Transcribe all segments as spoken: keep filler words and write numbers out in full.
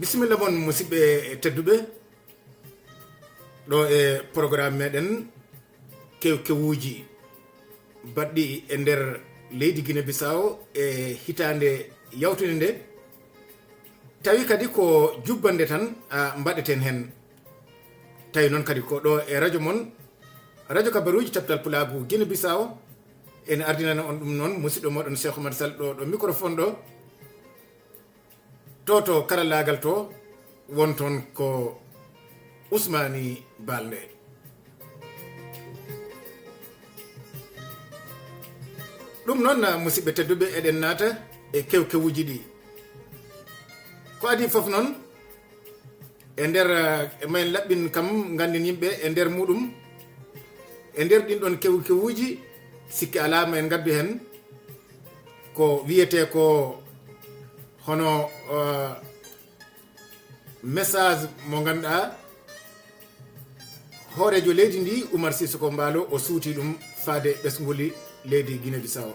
Bisimilla mon, musidɓe tedduɓe, ɗo e programme meɗen kewkewuuji baɗɗi e nder leydi Guinée Bissau e hitaande yawtunde nde. Tawi kadi ko jubbannde tan, a, mbaɗeten heen. Tawi noon kadi ko ɗo e radio mon, Radio Kabaruuji Tapital Pulaagu Guinée Bissau. En ardinani on ɗum noon, musidɗo moɗon Cheikh Oumar Sall ɗo, ɗo microphone ɗo. To, to karallaagal to, won toon ko Ousmani Balde. Ɗum noon, musidɓe tedduɓe, eɗen naata e kewkewuuji ɗi. Ko adii fof noon, e nder, eh, ma en laɓɓin kam, nganndin yimɓe e nder muɗum, e nder ɗin ɗon kewkewuuji, sikke alaa ma en ngaddu heen ko wiyetee ko hono, eh, message mo ngannduɗaa hooreejo leydi ndi, Oumar Sissoko Embaló, o suuti ɗum faade ɓesnguli leydi Guinée Bissau.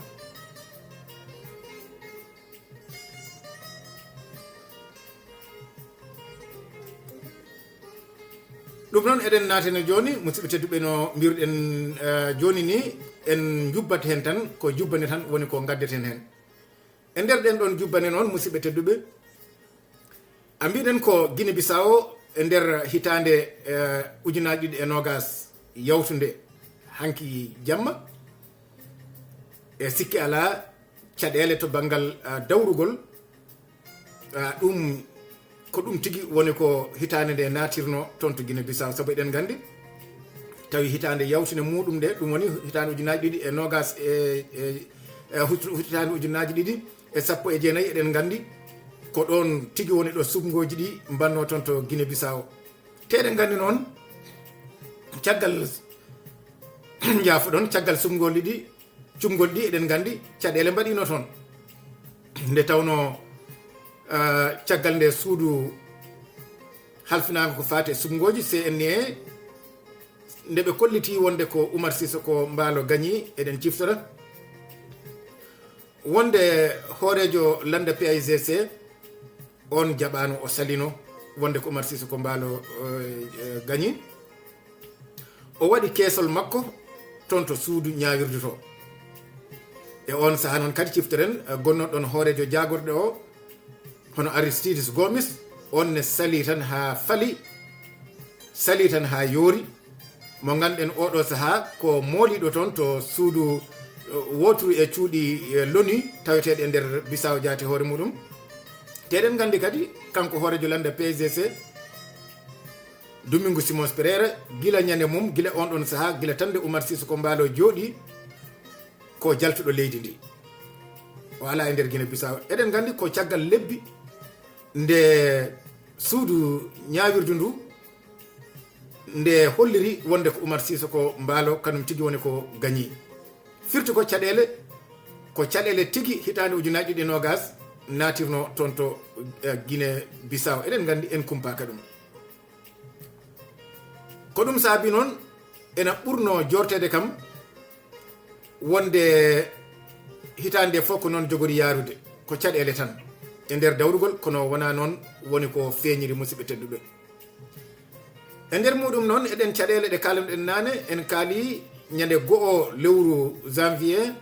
Ɗum noon, eɗen naatene jooni, musidɓe tedduɓe, no mbiruɗen, eh, jooni ni, en njubbat heen tan, ko jubbane tan woni ko ngaddeten heen. E nder ɗen ɗon jubbane noon, musidɓe tedduɓe, a mbiɗen ko Guinée Bissau e nder hitaande, eh, ujunaaji ɗiɗi e noogas yawtunde hanki jamma, e sikke alaa caɗeele to banngal, eh, dawrugol. Ah, ɗum, ko ɗum tigi woni ko hitaande nde naatirno toon to Guinée Bissau, sabu eɗen nganndi, tawi hitaande yawtinde muɗum nde, ɗum woni hitaande ujunaaji ɗiɗi e noogas e, e, e hut-, hitaande ujunaaji ɗiɗi e sappo e jeenayi, eɗen nganndi ko ɗoon tigi woni ɗo suɓngooji ɗi mbanno toon to Guinée Bissau. Te eɗen nganndi noon, caggal, njaafoɗon, caggal suɓngooji ɗi, cuɓngol ɗi, eɗen nganndi caɗeele mbaɗiino toon. Nde tawnoo, ah, caggal nde suudu halfinaango ko faati e suɓngooji, C N I A, nde ɓe kolliti wonde ko Oumar Sissoko Embaló gañi, eɗen ciftora wonde hooreejo lannda P A I G C, on jaɓaano, o salino wonde ko Oumar Sissoko Embaló, eh, eh, gañi. O waɗi keesol makko toon to suudu ñaawirdu to. E on sahaa noon kadi ciftoren, eh, gonnooɗo ɗon hooreejo jaagorɗe o, hono Aristides Gomis, on ne sali tan haa fali, sali tan haa yoori. Mo ngannduɗen oɗo sahaa ko mooliiɗo toon to suudu, eh, wooturu e cuuɗi, eh, l'ONU taweteeɗi e nder Bissau jaati hoore muɗum. Te eɗen nganndi kadi kanko hooreejo lannda P A I G C, Domingos Simões Pereira, gila ñande mum, gila on ɗon sahaa, gila tan nde Oumar Sissoko Embaló jooɗi ko jaltuɗo leydi ndi, o alaa e nder Guinée Bissau. Eɗen nganndi ko caggal lebbi nde suudu ñaawirdu ndu nde holliri wonde ko Oumar Sissoko Embaló kanum tigi woni ko gañi. Firti ko caɗeele, ko caɗeele tigi hitaande ujunaaji ɗiɗi e noogas naatirno toon to, eh, Guinée Bissau. Eɗen nganndi, en kumpaaka ɗum. Ko ɗum saabi noon ena ɓurno jorteede kam wonde hitaande fof ko noon jogori yaarude, ko caɗeele tan e nder dawrugol, kono wonaa noon woni ko feeñiri, musidɓe tedduɓe. E nder muɗum noon, eɗen caɗeele ɗe kaalanɗen naane, en kaali ñande go'o lewru janvier,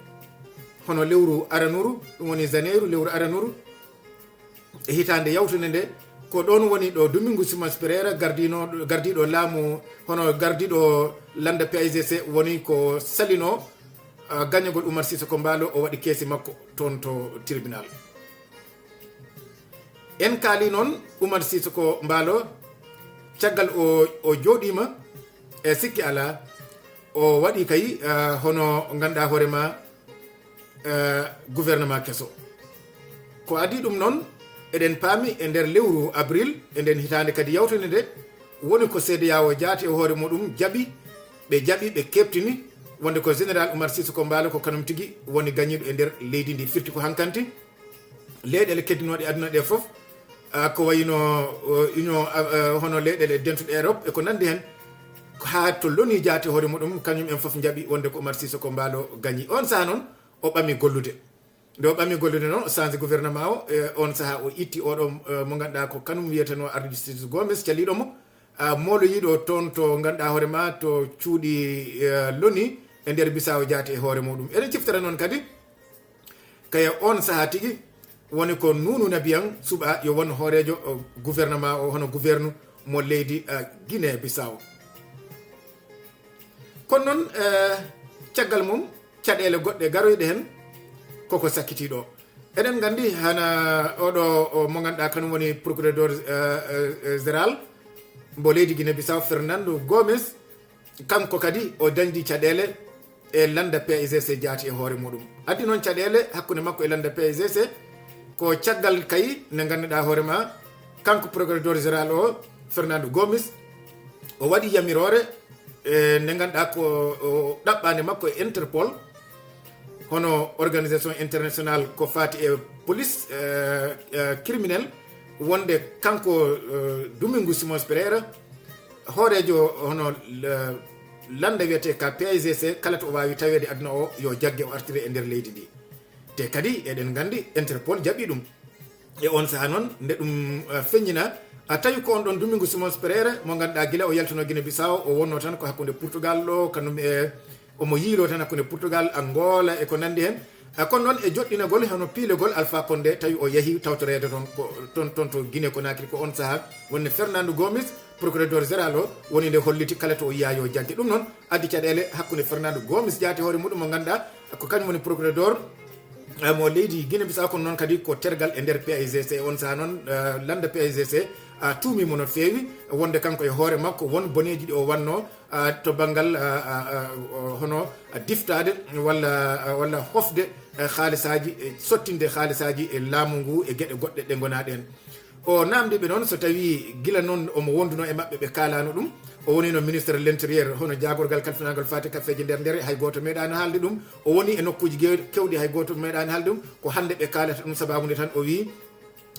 hono lewru aranuru, ɗum woni janeyru, lewru aranuru, e hitaande yawtunde nde, ko ɗoon woni ɗo Domingos Simões Pereira, gardino, gardiiɗo laamu, hono gardiiɗo lannda P A I G C, woni ko salino, ah, gañagol Oumar Sissoko Embaló, o waɗi keesi makko toon to tribunal. En kaali noon Oumar Sissoko Embaló, caggal o, o jooɗiima, e sikke alaa, o waɗi kay, ah, hono ngannduɗaa hoore ma, eh, gouvernement keso. Ko adii ɗum noon, eɗen paami e nder lewru avril, e nden hitaande kadi yawtunde nde, woni ko C E D E A O jaati e hoore muɗum jaɓi, ɓe jaɓi, ɓe keɓtini, wonde ko Général Oumar Sissoko Embaló ko kanum tigi woni gañiiɗo e nder leydi ndi. Firti ko hankanti, leyɗeele keddinooɗe aduna ɗe fof, ah, ko wayno, oh, Union, ah, ah, hono leyɗeele dentuɗe Europe e ko nanndi heen, ko haa to l'ONU jaati hoore muɗum, kañum en fof njaɓi wonde ko Oumar Sissoko Embaló gañi. On sahaa noon, o ɓami gollude. Nde o ɓami gollude noon, o sanji gouvernement o, e on saha o itti oɗo, eh, mo ngannduɗaa ko kanum wiyetenoo ardidistrict Gomes, caliɗo mo, ah, moloyiɗo toon to ngannduɗaa hoore ma to cuuɗi, eh, loni e nder Bissau jaati e hoore muɗum. Eɗen ciftara noon kadi, kay on saha tigi woni ko Nunu Nabiyan suɓa yo won hooreejo, eh, gouvernement o, hono gouverne mo leydi, eh, Guinée Bissau. Kono noon, eh, caggal mum, caɗeele goɗɗe garoyɗe heen, koko sakkiti ɗo. Eɗen nganndi hana oɗo, o mo ngannduɗaa kanum woni procureur, eh, eh, eh, général mbo leydi Guinée Bissau, Fernando Gomes, kanko kadi o dañdi caɗeele e lannda P A I G C jaati e hoore muɗum. Addi noon caɗeele hakkunde makko e lannda P A I G C, ko caggal kay nde ngannduɗaa hoore ma, kanko procureur général o, Fernando Gomes, o waɗi yamiroore, e nde ngannduɗaa ko o ɗaɓɓaande makko e Interpol, hono organisation international ko faati e police, eh, eh, criminel, wonde kanko, eh, Domingos Simões Pereira, hooreejo hono, eh, lannda wiyetee ka P A I G C, kala to o waawi taweede aduna o, yo jagge o artire e nder leydi ndi. Te kadi eɗen nganndi Interpol jaɓi ɗum. E on saha noon, nde ɗum, eh, feññina, a tawi ko on ɗon Domingos Simões Pereira, mo ngannduɗaa gila o yaltuno Guinée Bissau, o wonno tan ko hakkunde Portugal ɗo, kanum e omo yiilo tan hakkunde Portugal, Angola e ko nanndi heen. Eh, kono noon e joɗɗinagol, hono piilegol Alpha Condé, tawi o yahi tawtoreede toon ko, toon, toon to Guinée Conakry ko on saha, wonde Fernando Gomes, procureur général o, woni nde holliti kala to o yiya yo jagge. Ɗum noon addi caɗeele hakkunde Fernando Gomes jaati hoore muɗum mo ngannduɗaa ko kañum woni procureur, eh, mo leydi Guinée Bissau, kono noon kadi ko tergal e nder P A I G C. On saha noon, eh, lannda P A I G C, ah, tuumi mo no feewi, wonde kanko e hoore makko won boneeji ɗi o wanno, ah, to banngal, ah, ah, ah, hono, ah, diftaade walla, ah, walla hofde, eh, haalisaaji, eh, sottinde haalisaaji e laamu ngu e geɗe goɗɗe ɗe ngonaa ɗeen. O naamndi ɓe noon so tawii gila noon omo wonduno e maɓɓe ɓe kaalaano ɗum. O wonino ministre de l'intérieur, hono jaagorgal kalfinaangal faati kaffeeje nder ndere, hay gooto meeɗaano haalde ɗum. O woni e nokkuuji ge-, kewɗi, hay gooto meeɗaani haalde ɗum. Ko hannde ɓe kaalata ɗum, sabaabu nde tan o wii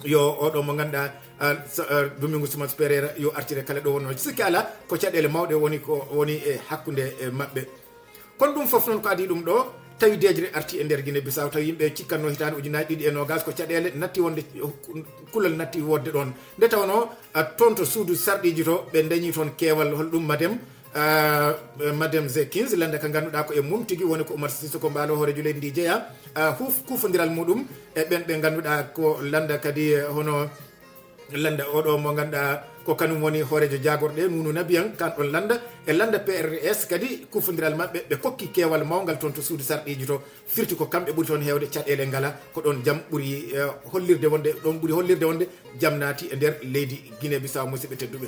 yo oɗo mo ngannduɗaa, ah, so, ah, Domingos Simões Pereira yo artire kala ɗo wonnoo. Sikki alaa, ko caɗeele mawɗe woni ko woni e hakkunde e maɓɓe. Kono ɗum fof noon ko adii ɗum ɗo, tawi deeƴre arti e nder Guinée Bissau, tawi yimɓe cikkatno hitaande ujunnaji ɗiɗi e noogas ko caɗeele natti wonde, kulol natti wodde ɗoon. Nde tawnoo, ah, toon to suudu sarɗiiji to, ɓe dañi toon keewal, hol ɗum, madame, ah, madame Jenkins, lannda ka ngannduɗaa ko e mum tigi woni ko Umar Sissoco Embaló, hooreejo leydi ndi jeyaa, ah, huf-, kuufondiral muɗum e ɓeen ɓe ngannduɗaa ko lannda kadi, eh, hono lannda oɗo mo ngannduɗaa ko kanum woni hooreejo jaagorɗe, Nunu Nabiyan, kan ɗon lannda, e lannda P R S kadi, kuufondiral maɓɓe, ɓe kokki keewal mawngal toon to suudu sarɗiiji to, firti ko kamɓe ɓuri toon heewde caɗeele ngala, ko ɗoon jam ɓuri, eh, hollirde wonde, ɗoon ɓuri hollirde wonde jam naati e nder leydi Guinée Bissau, musidɓe tedduɓe.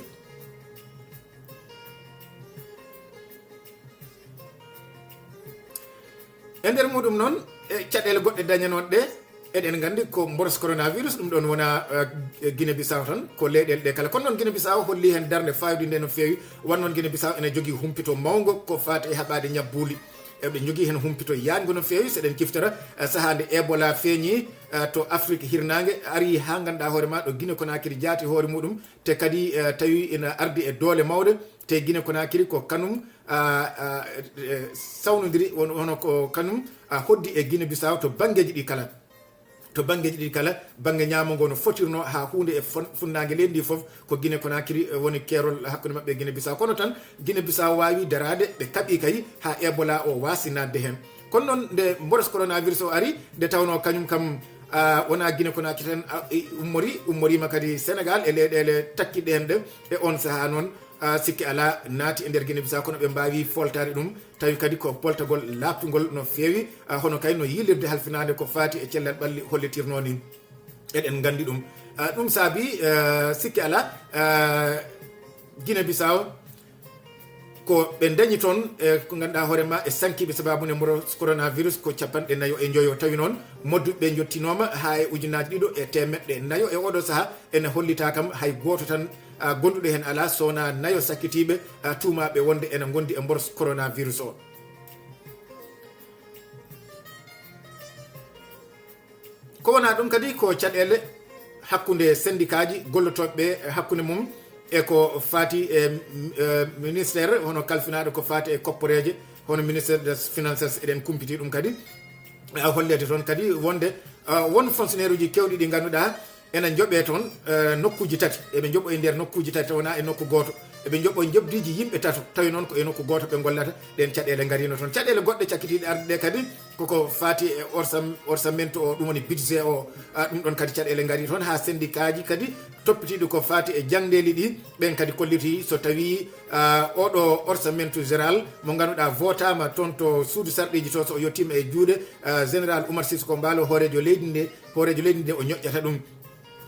E nder muɗum noon, e caɗeele goɗɗe dañanooɗe ɗe, eɗen nganndi ko mboros coronavirus, ɗum ɗoon wona, eh, Guinée Bissau tan, ko leyɗeele ɗe kala. Kono noon Guinée Bissau holli heen darnde faawiinde no feewi, wano noon Guinée Bissau ene jogii humpito mawngo ko faati e haɓaade ñabbuuli. Eɓe njogii heen humpito yaajngo no feewi, so eɗen ciftora, eh, sahaa nde Ebola feeñi, eh, to Afrique hirnaange, ari haa ngannduɗaa hoore ma ɗo Guinée Conakry jaati hoore muɗum, te kadi, eh, tawi ina ardi e doole mawɗe, te Guinée Conakry ko kanum, ah, ah, eh, sawnodiri, won-, hono ko kanum, ah, hoddi e Guinée Bissau to banngeeji ɗi kala. To banngeeji ɗi kala, bannge ñaamo ngo no fotirno haa huunde e fon-, funnaange leydi ndi fof, ko Guinée Conakry, eh, woni keerol hakkunde maɓɓe e Guinée Bissau. Kono tan, Guinée Bissau waawi daraade, ɓe kaɓi kay haa Ebola o waasi naatde heen. Kono noon, nde mboros coronavirus o ari, nde tawnoo kañum kam, ah, wonaa Guinée Conakry tan, ah, i-, ummori, ummoriima kadi Sénégal e leyɗeele takkiɗe heen ɗe. E oon sahaa noon, ah, sikki alaa, naati e nder Guinée Bissau, kono ɓe mbaawi fooltaade ɗum, tawi kadi ko poltagol laaɓtungol no feewi, ah, hono kay no yiilirde halfinaande ko faati e cellal ɓalli hollitirnoo ni. Eɗen nganndi ɗum. Ah, ɗum saabi, ah, sikki alaa, ah, Guinée Bissau, ko ɓe dañi toon, e ko ngannduɗaa hoore ma, e sankiiɓe sabaabu nde mboros coronavirus ko capanɗe nayo e njoyo. Tawi noon, modduɓe ɓe njottinooma haa e ujunaaji ɗiɗo e teemeɗɗe nayo. E oɗo sahaa, ene hollitaa kam hay gooto tan, ah, gonduɗo heen alaa, so wonaa nayo sakkitiiɓe, ah, tuumaaɓe wonde ene ngondi e mboros coronavirus o. Ko wonaa ɗum kadi ko caɗeele hakkunde sendikaaji gollotooɓe ɓe, hakkunde mum e ko faati e, e ministère hono kalfinaaɗo ko faati e kopporeeje, hono ministère des finances, eɗen kumpiti ɗum kadi. Holleede toon kadi wonde won fonctionnaire uji keewɗi ɗi ngannduɗaa ene njoɓee toon nokkuuji tati, eɓe njoɓo e nder nokkuuji tati, wonaa e nokku gooto, eɓe njoɓo njoɓdiiji yimɓe tato, tawi noon ko e nokku gooto ɓe ngollata. Ɗeen caɗeele ngariino toon. Caɗeele goɗɗe cakkitiiɗe arde ɗe kadi koko faati e orsamento o, ɗum woni budget o. Ɗum ɗoon kadi caɗeele ngarii toon haa syndicat ji kadi toppitiiɗo ko faati e jaŋdeeli ɗi, ɓeen kadi kollitii so tawii oɗo orsamento général mo ngannduɗaa votaama toon to suudu sarɗiiji to, so o yottiima e juuɗe général Oumar Sissoko Embaló, hooreejo leydi nde, hooreejo leydi nde o ñoƴƴata ɗum.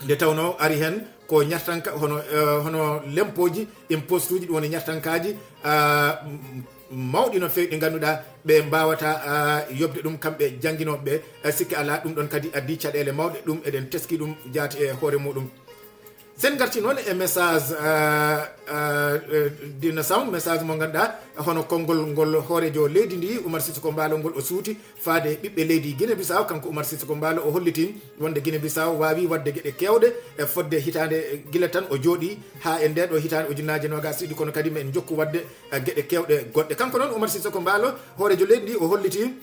Nde tawnoo ari heen ko ñartanka hono hono lempooji, impostuuji, ɗum woni ñartankaaji mawɗi no feewi ɗi ngannduɗaa ɓe mbaawata yoɓde ɗum kamɓe jannginooɓe ɓe. Sikke alaa ɗum ɗoon kadi addi caɗeele mawɗe, ɗum eɗen teskii ɗum jaati e hoore muɗum. Sen ngarti noon e message dina sound, message mo ngannduɗaa hono konngol ngol hooreejo leydi ndi Oumar Sissoko Embaló ngol o suuti faade e ɓiɓɓe leydi Guinée Bissau. Kanko Oumar Sissoko Embaló o hollitii wonde Guinée Bissau waawii waɗde geɗe keewɗe e fodde hitaande gila tan o jooɗii haa e ndee ɗoo hitaande ujunnaaje noogaas e ɗiɗi, kono kadi men njokku waɗde geɗe keewɗe goɗɗe. Kanko noon Oumar Sissoko Embaló, hooreejo leydi ndi, o hollitii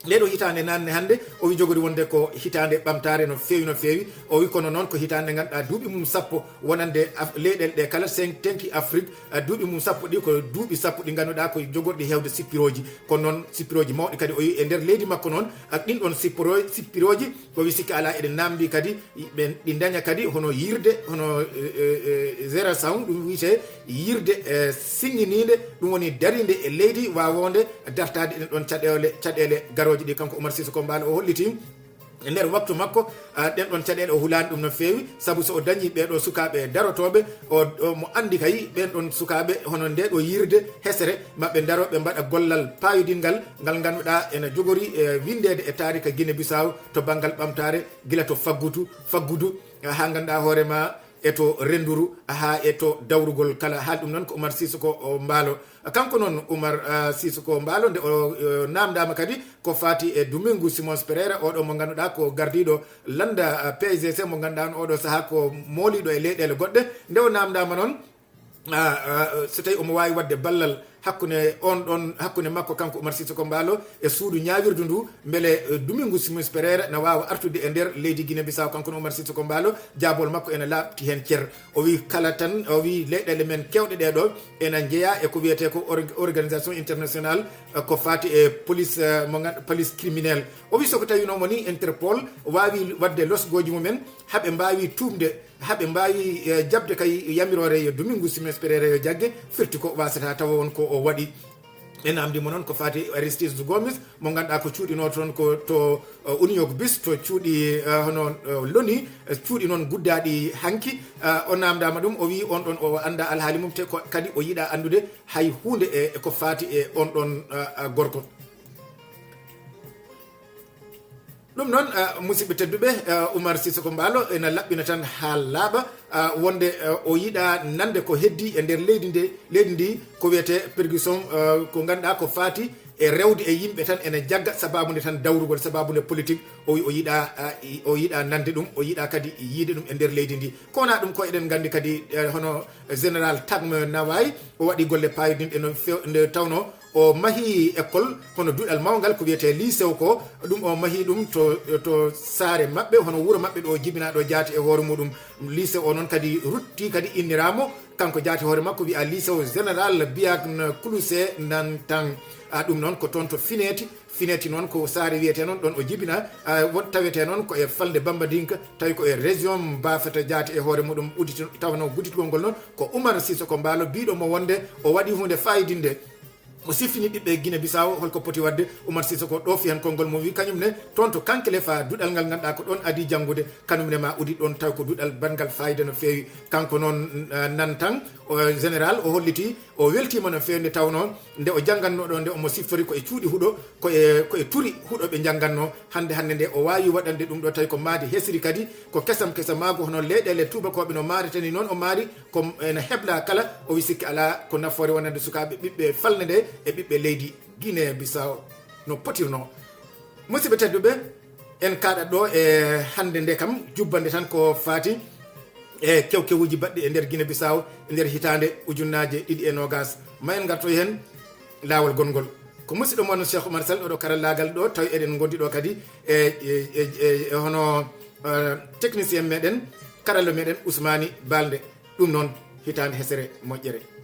ndee ɗoo hitaande naatnde hannde, o wi jogori wonde ko hitaande ɓamtaare no feewi, no feewi. O wi kono noon ko hitaande ngannduɗaa duuɓi mum sappo wonande leyɗeele ɗe kala, teŋti Afrique, duuɓi mum sappo ɗi ko duuɓi sappo ɗi ngannduɗaa ko jogorɗi heewde sippirooji. Kono noon sippirooji mawɗi kadi o wi e nder leydi makko noon, ak ɗin ɗoon sippirooji, o wi sikke alaa eɗen naamndii kadi ɓen ɗi ndaña kadi hono yirde, hono zéro sound ɗum wiyetee yirde siŋŋiniinde, ɗum woni dariinde e leydi waawoonde dartaade ɗen ɗoon caɗeele, caɗeele garooje ɗi. Kanko Oumar Sissoko Embaló o hollitii e nder waktu makko ɗen ɗoon caɗeele o hulaani ɗum no feewi, sabu so o dañii ɓee ɗoo sukaaɓe darotooɓe, o mo anndi kay ɓeen ɗoon sukaaɓe hono ndee ɗoo yirde hesere maɓɓe ndaroo ɓe mbaɗa gollal paayodinngal ngal ngannduɗaa ene jogori winndeede e taarika Guinée Bissau to banngal ɓamtaare, gila to faggudu, faggudu haa ngannduɗaa hoore ma e to rennduru haa e to dawrugol kala. Haali ɗum noon ko Oumar Sissoko Embaló. Kanko noon Oumar Sissoko Embaló nde o naamndaama kadi ko faati e Domingos Simões Pereira, oɗo mo ngannduɗaa ko gardiiɗo lannda P A I G C mo ngannduɗaa on oɗo sahaa ko mooliiɗo e leyɗeele goɗɗe. Nde o naamndaama noon so tawi omo waawi waɗde ballal hakkunde on ɗon, hakkunde makko kanko Oumar Sissoko Embaló e suudu ñaawirdu ndu, mbele Domingos Simões Pereira na waawa artude e nder leydi Guinée Bissau. Kanko no Oumar Sissoko Embaló, jaabol makko ene laaɓti heen cer. O wi kala tan, o wi leyɗeele men keewɗe ɗee ɗoo ena njeyaa e ko wiyetee ko organisation internationale ko faati e police, mo ngannduɗaa police criminelle. O wi so ko tawi noon woni Interpol waawi waɗde losgooji mumen, haɓe mbaawi tuumde, haɓe mbaawi jaɓde kay yamiroore yo Domingos Simões Pereira yo jagge, firti ko waasata tawa won ko o waɗi. En naamndiima noon ko faati Aristides Gomes mo ngannduɗaa ko cuuɗinoo toon ko to Union bis to cuuɗi hono l'ONU, cuuɗi noon guddaaɗi hanki. O naamndaama ɗum, o wii on ɗon o anndaa alhaali mum te ko kadi o yiɗaa anndude hay huunde e ko faati e on ɗon gorko. Ɗum noon, musidɓe tedduɓe, Oumar Sissoko Embaló ena laɓɓina tan haa laaɓa wonde o yiɗaa nande ko heddii e nder leydi nde, leydi ndi ko wiyetee perquisition, ko ngannduɗaa ko faati e rewde e yimɓe tan ene jagga sababu nde tan dawrugol, sababu nde politique. O wi o yiɗaa, o yiɗaa nande ɗum, o yiɗaa kadi yiide ɗum e nder leydi ndi. Ko wonaa ɗum ko eɗen nganndi kadi hono général Tagme Naway o waɗi golle paayodinɗe no few-, nde tawnoo o mahii école hono duɗal mawngal ko wiyetee lycée o ko, ɗum o mahii ɗum to, to saare maɓɓe, hono wuro maɓɓe ɗo o jibinaa ɗo jaati e hoore muɗum. Lycée o noon kadi rutti kadi inniraama, kanko jaati hoore makko wiyaa lycée général Biak Koulousé Nantang. A ɗum noon ko toon to Fineeti. Fineeti noon ko saare wiyetee noon ɗon o jibinaa, won tawetee noon ko e falnde Bambadinka, tawi ko e région Bafata jaati e hoore muɗum udditi, tawanoo gudditgol ngol noon ko Oumar Sissoko Embaló biiɗo mo wonde o waɗi huunde faayidinde. O siftini ɓiɓɓe Guinée Bissau holko poti waɗde. Oumar Sissoko ɗoofi heen konngol mum, wi kañum ne toon to Kankéléfa duɗal ngal ngannduɗaa ko ɗoon adii janngude, kanum ne ma udit ɗoon taw ko duɗal baɗngal faayida no feewi. Kanko noon, eh, Nantang, o général, o hollitii o weltiima no feewi nde tawnoo nde o janngannoo ɗo nde omo siftori ko e cuuɗi huɗo, ko e, ko e turi huɗo ɓe njanngannoo. Hannde hannde nde o waawi waɗande ɗum ɗo tawi ko maadi hesri kadi, ko kesam kesamaagu hono leyɗeele tuubakooɓe no maaritani noon o maari, ko ene hebla kala, o wi sikke alaa ko nafoore wonande sukaaɓe ɓiɓɓe falnde nde e ɓiɓɓe leydi Guinée Bissau no potirnoo. Musidɓe tedduɓe, en kaaɗat ɗo e hannde nde kam jubbande tan ko faati e kewkewuuji baɗɗi e nder Guinée Bissau e nder hitaande ujunnaaje ɗiɗi e noogaas. Ma en ngartoy heen laawol gongol. Ko musidɗo mon Cheikh Oumar Sall oɗo karallagal ɗo, tawi eɗen gondi ɗo kadi e, e, e, e, e hono, eh, technicien meɗen, karallo meɗen Ousmani Balde. Ɗum noon, hitande hesere moƴƴere.